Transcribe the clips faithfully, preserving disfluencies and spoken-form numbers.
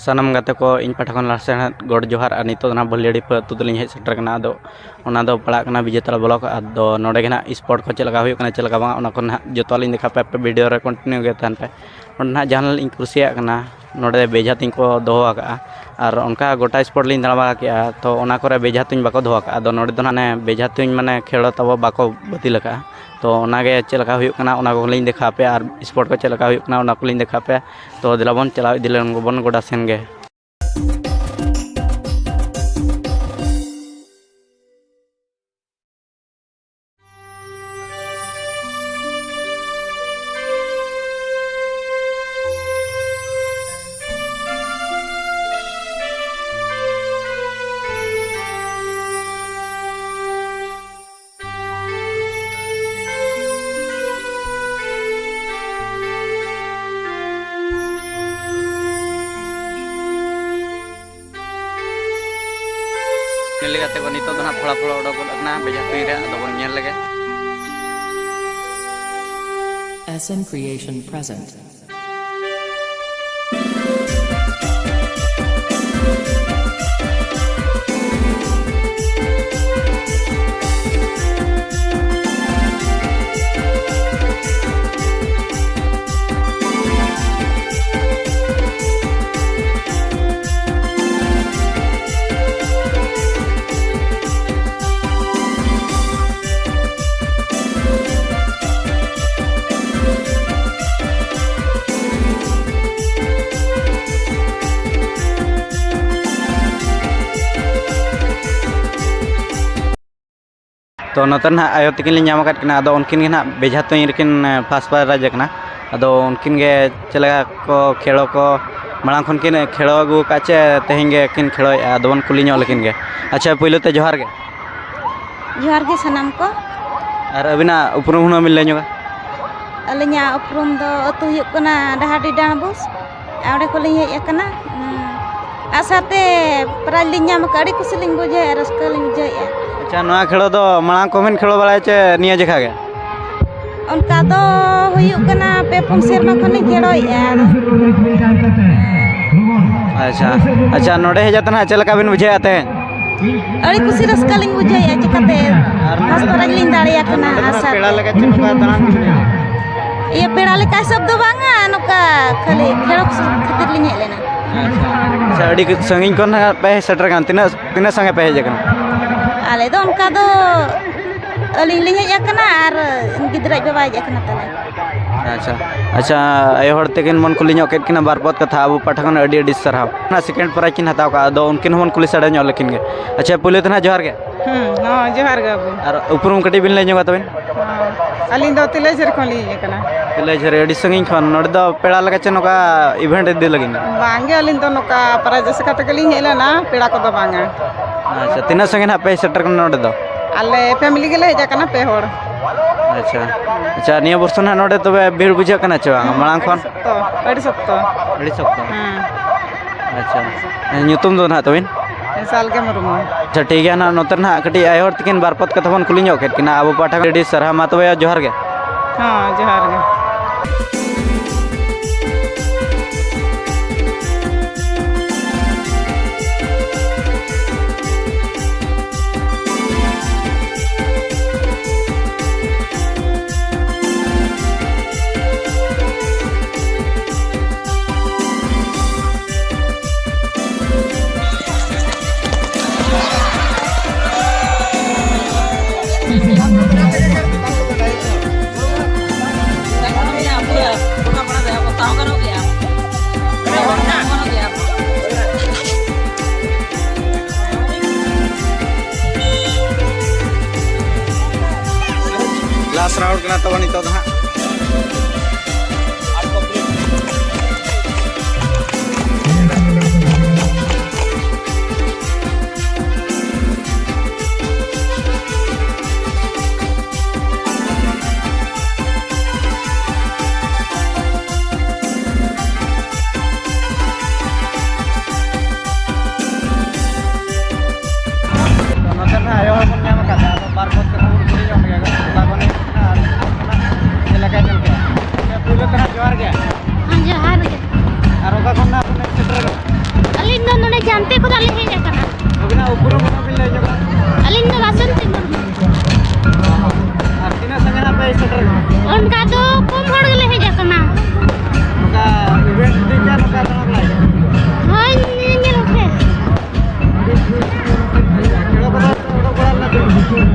ᱥᱟᱱᱟᱢ ᱜᱟᱛᱮ ᱠᱚ, ᱤᱧ ᱯᱟᱦᱴᱟ ᱠᱷᱚᱱ ᱞᱟᱦᱟ ᱥᱮᱫ ᱜᱚᱰ ᱡᱚᱦᱟᱨ᱾ ᱟᱨ ᱱᱤᱛᱚᱜ ᱫᱚ ᱱᱟᱦᱟᱜ ᱵᱷᱟᱹᱞᱤᱭᱟᱹᱲᱤ ᱟᱹᱛᱩ ᱫᱚᱞᱤᱧ ᱦᱮᱡ ᱥᱮᱴᱮᱨ ᱠᱟᱱᱟ᱾ ᱟᱫᱚ ᱚᱱᱟ ᱫᱚ ᱯᱟᱲᱟᱜ ᱠᱟᱱᱟ ᱵᱤᱡᱮᱛᱟᱲᱟ ᱵᱞᱚᱠ᱾ ᱟᱫᱚ ᱱᱚᱰᱮ ᱜᱮ ᱱᱟᱦᱟᱜ ᱥᱯᱚᱴ ᱠᱚ ᱪᱮᱫ ᱞᱮᱠᱟ ᱦᱩᱭᱩᱜ ᱠᱟᱱᱟ, ᱪᱮᱫ ᱞᱮᱠᱟ ᱵᱟᱝᱟ, ᱚᱱᱟ ᱠᱚ ᱱᱟᱦᱟᱜ ᱡᱚᱛᱚᱣᱟᱜ ᱞᱤᱧ ᱫᱮᱠᱷᱟᱣ ᱯᱮᱭᱟ᱾ ᱟᱯᱮ ᱵᱷᱤᱰᱤᱭᱳ ᱨᱮ ᱠᱚᱱᱴᱤᱱᱤᱭᱩ ᱜᱮ ᱛᱟᱦᱮᱱ ᱯᱮ᱾ ᱱᱚᱰᱮ ᱱᱟᱦᱟᱜ ᱡᱟᱦᱟᱸ ᱞᱤᱧ ᱠᱩᱥᱤᱭᱟᱜ ᱠᱟᱱᱟ, ᱱᱚᱰᱮ ᱵᱮᱡᱷᱟ ᱛᱩᱧ ᱠᱚ ᱫᱚᱦᱚ ᱟᱠᱟᱫᱼᱟ᱾ ᱟᱨ ᱚᱱᱠᱟ ᱜᱚᱴᱟ ᱥᱯᱚᱴ ᱞᱤᱧ ᱫᱟᱬᱟ ᱵᱟᱲᱟ ᱠᱮᱜᱼᱟ, ᱛᱚ ᱚᱱᱟ ᱠᱚᱨᱮ ᱵᱮᱡᱷᱟ ᱛᱩᱧ ᱵᱟᱠᱚ ᱫᱚᱦᱚ ᱟᱠᱟᱫᱼᱟ᱾ ᱟᱫᱚ ᱱᱚᱰᱮ ᱫᱚ ᱱᱟᱦᱟᱜ ᱚᱱᱮ ᱵᱮᱡᱷᱟ ᱛᱩᱧ ᱢᱟᱱᱮ ᱠᱷᱮᱞ ᱛᱟᱵᱚ ᱵᱟᱠᱚ ᱵᱟᱹᱛᱤᱞ ᱟᱠᱟᱫᱼᱟ᱾ ᱛᱚ ᱚᱱᱟᱜᱮ ᱪᱮᱫ ᱞᱮᱠᱟ ᱦᱩᱭᱩᱜ ᱠᱟᱱᱟ, ᱚᱱᱟ ᱠᱚᱞᱤᱧ ᱫᱮᱠᱷᱟᱣ ᱯᱮᱭᱟ᱾ ᱟᱨ ᱥᱯᱚᱴ ᱠᱚ ᱪᱮᱫ ᱞᱮᱠᱟ ᱦᱩᱭᱩᱜ ᱠᱟᱱᱟ, ᱚᱱᱟ ᱠᱚᱞᱤᱧ ᱫᱮᱠᱷᱟᱣ ᱯᱮᱭᱟ᱾ ᱛᱚ ᱫᱮᱞᱟ ᱵᱚᱱ ᱪᱟᱞᱟᱣ ᱤᱫᱤ ᱞᱮᱱ ᱵᱚᱱ ᱜᱚᱰᱟ ᱥᱮᱱ ᱜᱮ᱾ ᱧᱮᱞ ᱞᱮᱜᱟ ᱛᱮ ᱠᱚ, ᱱᱤᱛᱚᱜ ᱫᱚ ᱱᱟᱦᱟᱜ ᱯᱷᱚᱲᱟ ᱯᱷᱚᱲᱟ ᱚᱰᱚᱠ ᱜᱚᱫ ᱟᱠᱟᱱᱟ ᱵᱮᱡᱷᱟ ᱛᱩᱧ ᱨᱮ, ᱟᱫᱚ ᱵᱚᱱ ᱧᱮᱞ ᱞᱮᱜᱮ᱾ S M Creation present. ᱛᱚ ᱱᱚᱛᱮ ᱱᱟᱦᱟᱜ ᱟᱭᱳ ᱛᱟᱹᱠᱤᱱ ᱞᱤᱧ ᱧᱟᱢ ᱟᱠᱟᱫ ᱠᱤᱱᱟ᱾ ᱟᱫᱚ ᱩᱱᱠᱤᱱ ᱜᱮ ᱱᱟᱦᱟᱜ ᱵᱮᱡᱷᱟ ᱛᱩᱧ ᱨᱮᱠᱤᱱ, ᱮ, ᱯᱷᱟᱥᱴ ᱯᱨᱟᱭᱤᱡᱽ ᱟᱠᱟᱱᱟ᱾ ᱟᱫᱚ ᱩᱱᱠᱤᱱ ᱜᱮ ᱪᱮᱫ ᱞᱮᱠᱟ ᱠᱚ ᱠᱷᱮᱞᱳ ᱠᱚ, ᱢᱟᱲᱟᱝ ᱠᱷᱚᱱ ᱠᱤᱱ ᱠᱷᱮᱞᱳ ᱟᱹᱜᱩ ᱟᱠᱟᱫ ᱪᱮ ᱛᱮᱦᱮᱧ ᱜᱮ ᱠᱤᱱ ᱠᱷᱮᱞᱳᱭᱮᱫᱼᱟ? ᱟᱫᱚ ᱵᱚᱱ ᱠᱩᱞᱤ ᱧᱚᱜ ᱞᱮᱠᱤᱱ ᱜᱮ᱾ ᱟᱪᱪᱷᱟ, ᱯᱳᱭᱞᱳ ᱛᱮ ᱡᱚᱦᱟᱨ ᱜᱮ᱾ ᱡᱚᱦᱟᱨ ᱜᱮ ᱥᱟᱱᱟᱢ ᱠᱚ᱾ ᱟᱨ ᱟᱹᱵᱤᱱᱟᱜ ᱩᱯᱨᱩᱢ ᱦᱩᱱᱟᱹᱝ ᱵᱤᱱ ᱞᱟᱹᱭ ᱧᱚᱜᱟ? ᱟᱹᱞᱤᱧᱟᱜ ᱩᱯᱨᱩᱢ ᱫᱚ ᱟᱹᱛᱩ ᱦᱩᱭᱩᱜ ᱠᱟᱱᱟ ᱰᱟᱦᱟᱨᱰᱤ ᱰᱟᱸᱰᱵᱩᱥ᱾ ᱚᱸᱰᱮ ᱠᱷᱚᱱ ᱞᱤᱧ ᱦᱮᱡ ᱟᱠᱟᱱᱟ᱾ ᱦᱩᱸ᱾ ᱟᱥᱟᱛᱮ ᱯᱨᱟᱭᱤᱡᱽ ᱞᱤᱧ ᱧᱟᱢ ᱟᱠᱟᱫ, ᱟᱹᱰᱤ ᱠᱩᱥᱤ ᱞᱤᱧ ᱵᱩᱡᱷᱟᱹᱣᱮᱫᱼᱟ, ᱨᱟᱹᱥᱠᱟᱹ ᱞᱤᱧ ᱵᱩᱡᱷᱟᱹᱣᱮᱫᱼᱟ᱾ ᱟᱪᱪᱷᱟ, ᱱᱚᱣᱟ ᱠᱷᱮᱞᱳ ᱫᱚ ᱢᱟᱲᱟᱝ ᱠᱚᱦᱚᱸ ᱵᱤᱱ ᱠᱷᱮᱞᱳ ᱵᱟᱲᱟᱭᱟ ᱪᱮ ᱱᱤᱭᱟᱹ ᱡᱮᱠᱷᱟ ᱜᱮ? ᱚᱱᱠᱟ ᱫᱚ ᱦᱩᱭᱩᱜ ᱠᱟᱱᱟ, ᱯᱮ ᱯᱩᱱ ᱥᱮᱨᱢᱟ ᱠᱷᱚᱱ ᱞᱤᱧ ᱠᱷᱮᱞᱳᱭᱮᱫᱼᱟ᱾ ᱟᱫᱚ ᱟᱪᱪᱷᱟ᱾ ᱟᱪᱪᱷᱟ, ᱱᱚᱰᱮ ᱦᱮᱡ ᱠᱟᱛᱮ ᱱᱟᱦᱟᱜ ᱪᱮᱫ ᱞᱮᱠᱟ ᱵᱤᱱ ᱵᱩᱡᱷᱟᱹᱣᱮᱫᱼᱟ ᱛᱮᱦᱮᱧ? ᱟᱹᱰᱤ ᱠᱩᱥᱤ ᱨᱟᱹᱥᱠᱟᱹ ᱞᱤᱧ ᱵᱩᱡᱷᱟᱹᱣᱮᱫᱼᱟ, ᱪᱤᱠᱟᱹᱛᱮ ᱟᱨ first prize ᱞᱤᱧ ᱫᱟᱲᱮᱭᱟᱜ ᱠᱟᱱᱟ᱾ ᱱᱚᱰᱮ ᱫᱚ ᱟᱥᱟ ᱯᱮᱲᱟ ᱞᱮᱠᱟ ᱪᱮᱫ ᱱᱚᱝᱠᱟ ᱫᱟᱬᱟᱱ ᱜᱮ ᱢᱮᱱᱟᱜᱼᱟ? ᱤᱭᱟᱹ, ᱯᱮᱲᱟ ᱞᱮᱠᱟ ᱦᱤᱥᱟᱹᱵ ᱫᱚ ᱵᱟᱝᱟ, ᱱᱚᱝᱠᱟ ᱠᱷᱟᱹᱞᱤ ᱠᱷᱮᱞᱳᱰ ᱠᱷᱟᱹᱛᱤᱨ ᱞᱤᱧ ᱦᱮᱡ ᱞᱮᱱᱟ᱾ ᱟᱪᱪᱷᱟ, ᱟᱹᱰᱤ ᱥᱟᱺᱜᱤᱧ ᱠᱷᱚᱱ ᱱᱟᱦᱟᱜ ᱯᱮ ᱦᱮᱡ ᱥᱮᱴᱮᱨ ᱠᱟᱱᱟ᱾ ᱛᱤᱱᱟᱹᱜ, ᱛᱤᱱᱟᱹᱜ ᱥᱟᱸᱜᱮ ᱯᱮ ᱦᱮᱡ ᱟᱠᱟᱱᱟ? ᱟᱞᱮ ᱫᱚ ᱚᱱᱠᱟ ᱫᱚ ᱟᱹᱞᱤᱧ ᱞᱤᱧ ᱦᱮᱡ ᱟᱠᱟᱱᱟ ᱟᱨ ᱜᱤᱫᱽᱨᱟᱹ ᱟᱡ ᱵᱟᱵᱟᱭ ᱦᱮᱡ ᱟᱠᱟᱱᱟ ᱛᱟᱞᱮ᱾ ᱟᱪᱪᱷᱟ, ᱟᱪᱪᱷᱟ, ᱟᱭᱳ ᱦᱚᱲ ᱛᱟᱹᱠᱤᱱ ᱵᱚᱱ ᱠᱩᱞᱤ ᱧᱚᱜ ᱠᱮᱫ ᱠᱤᱱᱟ ᱵᱟᱨ ᱯᱚᱫ ᱠᱟᱛᱷᱟ᱾ ᱟᱵᱚ ᱯᱟᱦᱴᱟ ᱠᱷᱚᱱ ᱟᱹᱰᱤ ᱟᱹᱰᱤ ᱥᱟᱨᱦᱟᱣ᱾ ᱚᱱᱟ second prize ᱠᱤᱱ ᱦᱟᱛᱟᱣ ᱠᱟᱜᱼᱟ, ᱟᱫᱚ ᱩᱱᱠᱤᱱ ᱦᱚᱸᱵᱚᱱ ᱠᱩᱞᱤ ᱥᱟᱰᱮ ᱧᱚᱜ ᱞᱮᱠᱤᱱ ᱜᱮ᱾ ᱟᱪᱪᱷᱟ, ᱯᱩᱭᱞᱩ ᱛᱮ ᱱᱟᱦᱟᱜ ᱡᱚᱦᱟᱨ ᱜᱮ᱾ ᱦᱩᱸ, ᱦᱚᱸ, ᱡᱚᱦᱟᱨ ᱜᱮ ᱵᱟᱹᱵᱩ᱾ ᱟᱨ ᱩᱯᱨᱩᱢ ᱠᱟᱹᱴᱤᱡ ᱵᱤᱱ ᱞᱟᱹᱭ ᱧᱚᱜᱟ ᱛᱟᱵᱤᱱ? ᱦᱚᱸ, ᱟᱹᱞᱤᱧ ᱫᱚ ᱛᱤᱞᱟᱹᱭᱡᱷᱟᱹᱨ ᱠᱷᱚᱱ ᱞᱤᱧ ᱦᱮᱡ ᱟᱠᱟᱱᱟ᱾ ᱛᱤᱞᱟᱹᱭᱡᱷᱟᱹᱨ, ᱟᱹᱰᱤ ᱥᱟᱺᱜᱤᱧ ᱠᱷᱚᱱ᱾ ᱱᱚᱰᱮ ᱫᱚ ᱯᱮᱲᱟ ᱞᱮᱠᱟ ᱪᱮ ᱱᱚᱝᱠᱟ event ᱤᱫᱤ ᱞᱟᱹᱜᱤᱫ? ᱵᱟᱝᱜᱮ, ᱟᱹᱞᱤᱧ ᱫᱚ ᱱᱚᱝᱠᱟ prize ᱟᱥᱟ ᱠᱟᱛᱮ ᱜᱮᱞᱤᱧ ᱦᱮᱡ ᱞᱮᱱᱟ, ᱯᱮᱲᱟ ᱠᱚᱫᱚ ᱵᱟᱝᱟ᱾ ᱟᱪᱪᱷᱟ, ᱛᱤᱱᱟᱹᱜ ᱥᱟᱺᱜᱤᱧ ᱱᱟᱦᱟᱜ ᱯᱮ ᱦᱮᱡ ᱥᱮᱴᱮᱨ ᱠᱟᱱᱟ ᱱᱚᱰᱮ ᱫᱚ? ᱟᱞᱮ family ᱜᱮᱞᱮ ᱦᱮᱡ ᱟᱠᱟᱱᱟ, ᱯᱮ ᱦᱚᱲ᱾ ᱟᱪᱪᱷᱟ, ᱟᱪᱪᱷᱟ, ᱱᱤᱭᱟᱹ ᱵᱚᱨᱥᱚ ᱱᱟᱦᱟᱜ ᱱᱚᱰᱮ ᱛᱚᱵᱮ ᱵᱷᱤᱲ ᱵᱩᱡᱷᱟᱹᱜ ᱠᱟᱱᱟ ᱪᱮ ᱵᱟᱝ ᱢᱟᱲᱟᱝ ᱠᱷᱚᱱ? ᱛᱚ, ᱟᱹᱰᱤ ᱥᱚᱠᱛᱚ᱾ ᱟᱹᱰᱤ ᱥᱚᱠᱛᱚ᱾ ᱦᱮᱸ᱾ ᱟᱪᱪᱷᱟ, ᱧᱩᱛᱩᱢ ᱫᱚ ᱱᱟᱦᱟᱜ ᱛᱟᱵᱤᱱ? ᱥᱟᱞᱜᱮ ᱢᱩᱨᱢᱩ᱾ ᱟᱪᱪᱷᱟ, ᱴᱷᱤᱠ ᱜᱮᱭᱟ ᱱᱟᱦᱟᱜ, ᱱᱚᱛᱮ ᱨᱮ ᱱᱟᱦᱟᱜ ᱠᱟᱹᱴᱤᱡ ᱟᱭᱳ ᱦᱚᱲ ᱛᱟᱹᱠᱤᱱ ᱵᱟᱨ ᱯᱚᱫ ᱠᱟᱛᱷᱟ ᱵᱚᱱ ᱠᱩᱞᱤ ᱧᱚᱜ ᱠᱮᱫ ᱠᱤᱱᱟ᱾ ᱟᱵᱚ ᱯᱟᱦᱴᱟ ᱠᱷᱚᱱ ᱟᱹᱰᱤ ᱥᱟᱨᱦᱟᱣ, ᱢᱟ ᱛᱚᱵᱮ ᱡᱚᱦᱟᱨ ᱜᱮ᱾ ᱦᱚᱸ, ᱡᱚᱦᱟᱨ ᱜᱮ᱾ Last round ᱠᱟᱱᱟ ᱛᱟᱵᱚᱱ ᱱᱤᱛᱚᱜ ᱫᱚ ᱦᱟᱸᱜ᱾ ᱱᱚᱛᱮ ᱨᱮ ᱟᱭᱳ ᱦᱚᱲ ᱵᱚᱱ ᱧᱟᱢ ᱟᱠᱟᱫ ᱠᱚᱣᱟ, ᱟᱫᱚ ᱵᱟᱨ ᱯᱚᱫ ᱠᱟᱛᱮ ᱵᱚᱱ ᱠᱩᱞᱤ ᱧᱚᱜ ᱞᱮᱜᱮ, ᱜᱚᱴᱟ ᱠᱚ ᱮᱱᱮᱡ ᱠᱟᱱᱟ ᱟᱨ ᱪᱮᱫ ᱞᱮᱠᱟ ᱚᱱᱠᱟ ᱫᱚ ᱠᱚᱢ ᱦᱚᱲ ᱜᱮᱞᱮ ᱦᱮᱡ ᱟᱠᱟᱱᱟ᱾ ᱱᱚᱝᱠᱟ event ᱠᱷᱟᱹᱛᱤᱨ ᱛᱮ ᱱᱚᱝᱠᱟ ᱫᱟᱬᱟᱱ ᱞᱟᱹᱜᱤᱫ? ᱦᱳᱭ, ᱧᱮᱧᱮᱞ ᱜᱮ᱾ ᱠᱷᱮᱞᱳ ᱠᱚᱫᱚ ᱚᱰᱚᱠ ᱵᱟᱲᱟ ᱞᱮᱱᱟ ᱯᱮ?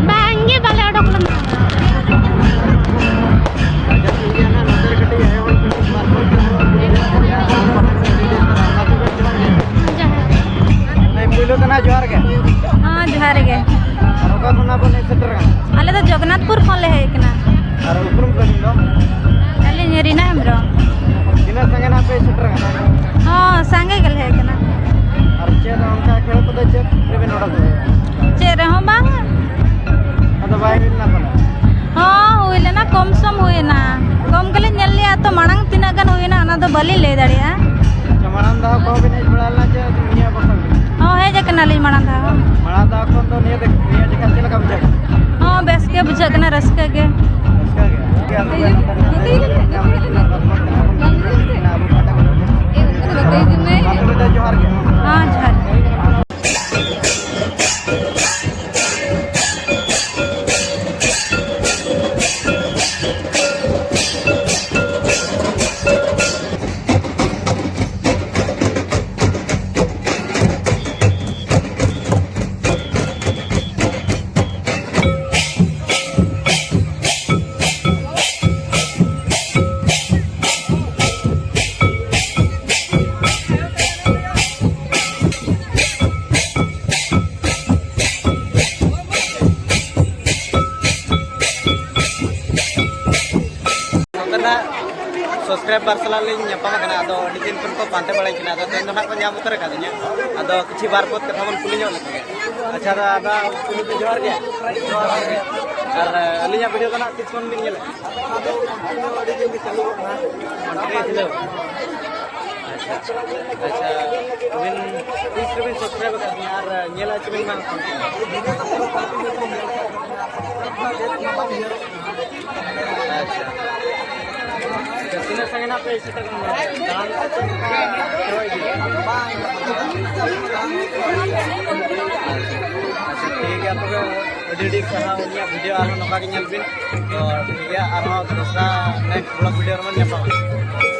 ᱵᱟᱝ ᱜᱮ, ᱵᱟᱞᱮ ᱚᱰᱚᱠ ᱞᱮᱱᱟ᱾ ᱟᱪᱪᱷᱟ, ᱴᱷᱤᱠ ᱜᱮᱭᱟ, ᱱᱟᱜ ᱱᱚᱛᱮ ᱨᱮ ᱠᱟᱹᱴᱤᱡ ᱟᱭᱳ ᱦᱚᱲ ᱠᱚ ᱵᱟᱨ ᱦᱚᱲ ᱠᱚ ᱡᱚᱦᱟᱨ ᱜᱮ᱾ ᱦᱮᱸ, ᱯᱩᱭᱞᱩ ᱛᱮ ᱱᱟᱜ ᱡᱚᱦᱟᱨ ᱜᱮ᱾ ᱦᱮᱸ, ᱡᱚᱦᱟᱨ ᱜᱮ᱾ ᱟᱨ ᱚᱠᱟ ᱠᱷᱚᱱᱟᱜ ᱵᱚᱱ ᱦᱮᱡ ᱥᱮᱴᱮᱨ ᱟᱠᱟᱱᱟ? ᱟᱞᱮ ᱫᱚ ᱡᱚᱜᱚᱱᱱᱟᱛᱷᱯᱩᱨ ᱠᱷᱚᱱ ᱞᱮ ᱦᱮᱡ ᱟᱠᱟᱱᱟ᱾ ᱟᱨ ᱩᱯᱨᱩᱢ ᱛᱟᱹᱵᱤᱱ ᱫᱚ? ᱟᱹᱞᱤᱧ ᱨᱤᱱᱟ ᱦᱮᱢᱵᱨᱚᱢ᱾ ᱛᱤᱱᱟᱹᱜ ᱥᱟᱸᱜᱮ ᱱᱟᱜ ᱯᱮ ᱥᱮᱴᱮᱨ ᱟᱠᱟᱱᱟ? ᱦᱚᱸ, ᱥᱟᱸᱜᱮ ᱜᱮᱞᱮ ᱦᱮᱡ ᱟᱠᱟᱱᱟ᱾ ᱟᱨ ᱪᱮᱫ ᱚᱱᱠᱟ ᱠᱷᱮᱞ ᱠᱚᱫᱚ ᱪᱮᱫ ᱨᱮᱵᱤᱱ ᱚᱰᱚᱠ ᱞᱮᱫᱟ? ᱪᱮᱫ ᱨᱮᱦᱚᱸ ᱵᱟᱝ᱾ ᱟᱫᱚ ᱵᱟᱭ ᱦᱩᱭ ᱞᱮᱱᱟ ᱯᱟᱞᱮ? ᱦᱚᱸ, ᱦᱩᱭ ᱞᱮᱱᱟ, ᱠᱚᱢ ᱥᱚᱢ ᱦᱩᱭ ᱮᱱᱟ᱾ ᱠᱚᱢ ᱜᱮᱞᱤᱧ ᱧᱮᱞ ᱞᱮᱜᱼᱟ, ᱛᱚ ᱢᱟᱲᱟᱝ ᱛᱤᱱᱟᱹᱜ ᱜᱟᱱ ᱦᱩᱭ ᱮᱱᱟ ᱚᱱᱟ ᱫᱚ ᱵᱟᱹᱞᱤᱧ ᱞᱟᱹᱭ ᱫᱟᱲᱮᱭᱟᱜᱼᱟ᱾ ᱟᱪᱪᱷᱟ, ᱢᱟᱲᱟᱝ ᱫᱷᱟᱣ ᱠᱚᱦᱚᱸ ᱵᱤᱱ ᱦᱮᱡ ᱵᱟᱲᱟ ᱞᱮᱱᱟ ᱪᱮ ᱱᱤᱭᱟᱹ ᱵᱚᱨᱥᱟ ᱜᱮ? ᱦᱚᱸ, ᱦᱮᱡ ᱟᱠᱟᱱᱟᱞᱤᱧ ᱢᱟᱲᱟᱝ ᱫᱷᱟᱣ ᱦᱚᱸ᱾ ᱢᱟᱲᱟᱝ ᱫᱷᱟᱣ ᱠᱷᱚᱱ ᱫᱚ ᱱᱤᱭᱟᱹ ᱫᱚ, ᱱᱤᱭᱟᱹ ᱡᱚᱠᱷᱟ ᱪᱮᱫ ᱞᱮᱠᱟ ᱵᱩᱡᱷᱟᱹᱜ ᱠᱟᱱᱟ? ᱦᱚᱸ, ᱵᱮᱥ ᱜᱮ ᱵᱩᱡᱷᱟᱹᱜ ᱠᱟᱱᱟ, ᱨᱟᱹᱥᱠᱟᱹ ᱜᱮ᱾ ᱨᱟᱹᱥᱠᱟᱹ ᱜᱮ? ᱟᱵᱚ ᱯᱟᱦᱴᱟ ᱠᱷᱚᱱ ᱢᱟ ᱛᱚᱵᱮ ᱫᱚ ᱡᱚᱦᱟᱨ ᱜᱮ᱾ ᱦᱚᱸ, ᱡᱚᱦᱟᱨ ᱜᱮ᱾ ᱱᱚᱝᱠᱟᱱᱟᱜ subscriber ᱥᱟᱞᱟᱜ ᱞᱤᱧ ᱧᱟᱯᱟᱢ ᱟᱠᱟᱱᱟ, ᱟᱫᱚ ᱟᱹᱰᱤ ᱫᱤᱱ ᱠᱷᱚᱱ ᱠᱚ ᱯᱟᱱᱛᱮ ᱵᱟᱲᱟᱧ ᱠᱟᱱᱟ, ᱟᱫᱚ ᱛᱮᱦᱮᱧ ᱫᱚ ᱱᱟᱜ ᱠᱚ ᱧᱟᱢ ᱩᱛᱟᱹᱨ ᱟᱠᱟᱫᱤᱧᱟ᱾ ᱟᱫᱚ ᱠᱤᱪᱷᱩ ᱵᱟᱨ ᱯᱚᱫ ᱠᱟᱛᱷᱟ ᱵᱚᱱ ᱠᱩᱞᱤ ᱧᱚᱜ ᱞᱮᱠᱚ ᱜᱮ᱾ ᱟᱪᱪᱷᱟ, ᱫᱟᱫᱟ, ᱯᱩᱭᱞᱩ ᱛᱮ ᱡᱚᱦᱟᱨ ᱜᱮ᱾ ᱟᱨ ᱟᱹᱞᱤᱧᱟᱜ video ᱫᱚ ᱱᱟᱜ ᱛᱤᱥ ᱠᱷᱚᱱ ᱵᱤᱱ ᱧᱮᱞᱮᱫ? ᱟᱹᱰᱤ ᱫᱤᱱ ᱜᱮ ᱪᱟᱹᱞᱩ ᱟᱠᱟᱱᱟ᱾ ᱟᱪᱪᱷᱟ, ᱟᱪᱪᱷᱟ, ᱟᱹᱵᱤᱱ ᱛᱤᱥ ᱨᱮᱵᱤᱱ subscribe ᱟᱠᱟᱫ ᱞᱤᱧᱟ ᱟᱨ ᱧᱮᱞ ᱟᱪᱪᱷᱟ ᱵᱤᱱ ᱵᱟᱝ? ᱟᱪᱪᱷᱟ, ᱛᱤᱱᱟᱹᱜ ᱥᱟᱺᱜᱤᱧ ᱱᱟᱜ ᱯᱮ ᱥᱮᱴᱮᱨ ᱮᱱᱟ? ᱫᱟᱬᱟᱱ ᱠᱚ ᱪᱮᱫ ᱞᱮᱠᱟ ᱪᱟᱵᱟ ᱤᱫᱤ? ᱟᱪᱪᱷᱟ, ᱴᱷᱤᱠ ᱜᱮᱭᱟ᱾ ᱛᱚᱵᱮ ᱟᱹᱰᱤ ᱟᱹᱰᱤ ᱥᱟᱨᱦᱟᱣ, ᱩᱱᱤᱭᱟᱜ ᱵᱷᱤᱰᱤᱭᱳ ᱟᱨᱦᱚᱸ ᱱᱚᱝᱠᱟ ᱜᱮ ᱧᱮᱞ ᱵᱤᱱ᱾ ᱛᱚ ᱴᱷᱤᱠ ᱜᱮᱭᱟ, ᱟᱨᱦᱚᱸ ᱫᱚᱥᱨᱟ ᱱᱮᱠᱥᱴ ᱵᱞᱚᱜ ᱵᱷᱤᱰᱤᱭᱳ ᱨᱮᱵᱚᱱ ᱧᱟᱯᱟᱢᱟ᱾